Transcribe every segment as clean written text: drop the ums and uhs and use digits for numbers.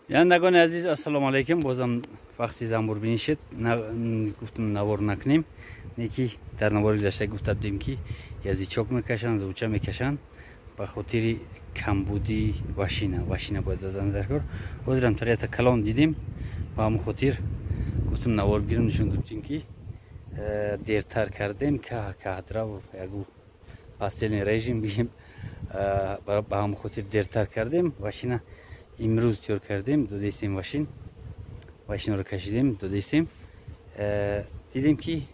Бинандагони азиз, ассалому алайкум. Бозам вақти занбурбинӣ шуд. Гуфтам навор накунем, неки дар навори гузашта гуфта будем, ки язычок мекашанд, зуча мекашанд ба хотири камбуди вошина. Вошина бояд додан дар кор. Ҳозирам тарията калон дидем, ба ҳамон хотир гуфтам навор бигирам, нишон додем, ки дертар кардем, каҳкаҳдра ягу постельный режим бигем, ба ҳамон хотир дертар кардем. Вошина имрӯз тёр кардем, додестем вашин, вашинро кашидем, додестем. Дидем, ки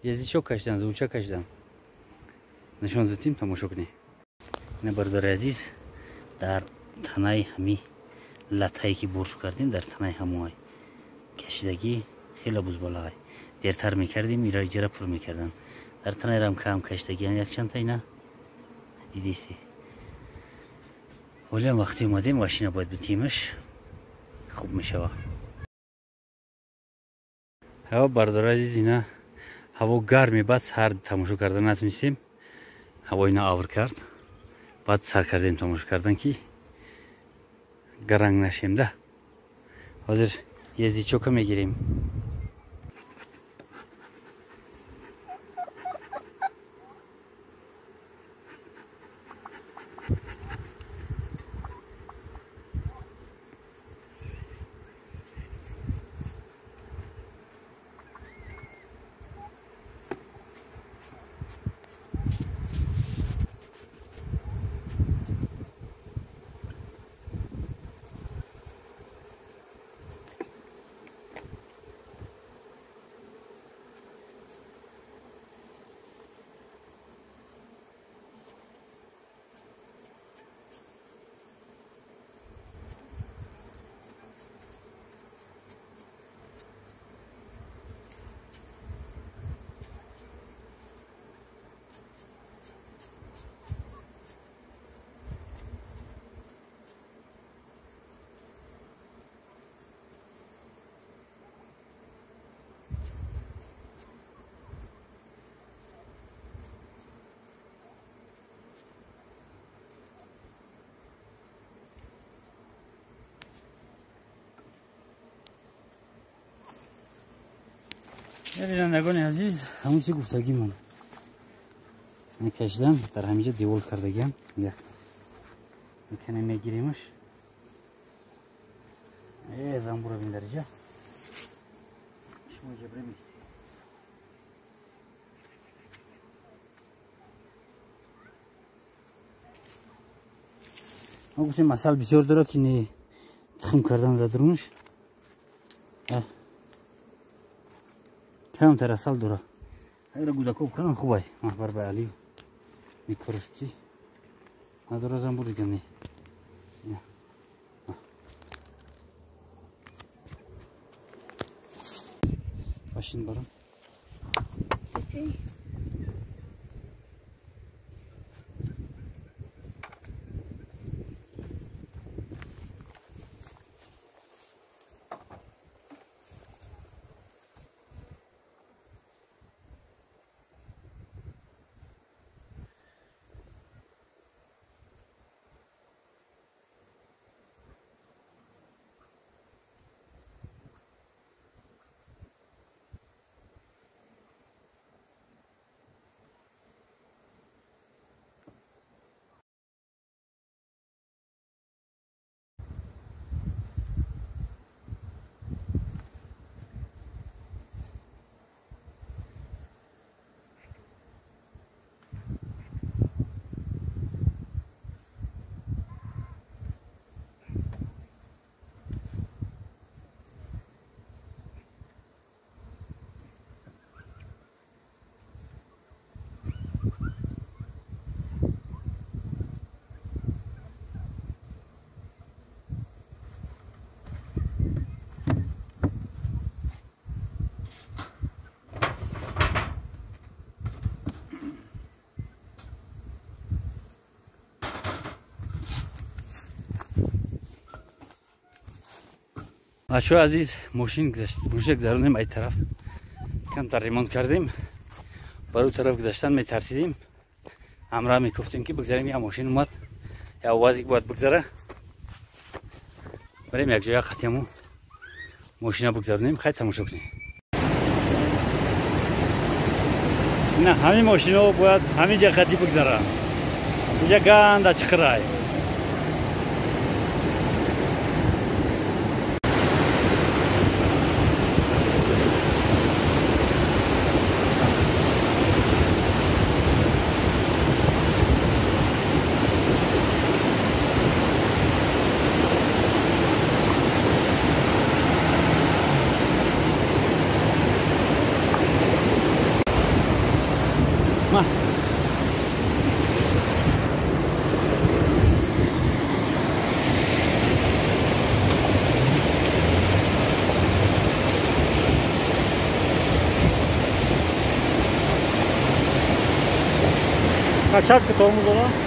язычок кашидан, зуча кашидан. Нишон додем, тамошо кунем. Ина, бародари азиз, дар танаи ҳами латае ки боршу кардем, дар танаи ҳамоай кашидагӣ хеле бузбалағай. Дертар мекардем, ира иҷара пур мекардан. Дар танаи кам кашидагӣ якчандта, ина дидисти. Ҳолиам вақте омадем, вашина бояд битимаш, хуб мешава. Ҳаво, бародари азиз, ина ҳаво гарми, баъд сар тамошо карда натунистем. Ҳаво ина авр кард, баъд сар кардем тамошо кардан, ки гаранг нашем да. Ҳозир язычок а мегирем. Бинандагони азиз, ҳамон чи гуфтагимон мекашидан, дар ҳаминҷа девол кардагиам, мекане, мегиремаш. Занбура бин, дар иҷа шумо ҷабре местед. Мо гуфтем, асал бисёр дорад, ки не тухм кардан дар дарунаш камтар асал дора. Агар гудако кунам, хубай. Маҳбар ба али мекорашти надора занбур дига не. Башин барам. Бачаҳои азиз, мошин гузаронем. Ай тараф камтар ремонт кардем, бар ӯ тараф гузаштан метарсидем, ҳамраҳ мекуфтем, ки бигзарем. Я мошин омад, я овазе бояд бигзара. Барем якҷоя қатиаму мошина бигзаронем. Хай, тамошо кунем. Ина ҳамин мошинаҳо бояд ҳамин ҷа қатӣ бигзаранд. Инҷа ганда чиқирай. Çarptı tohumuz ona.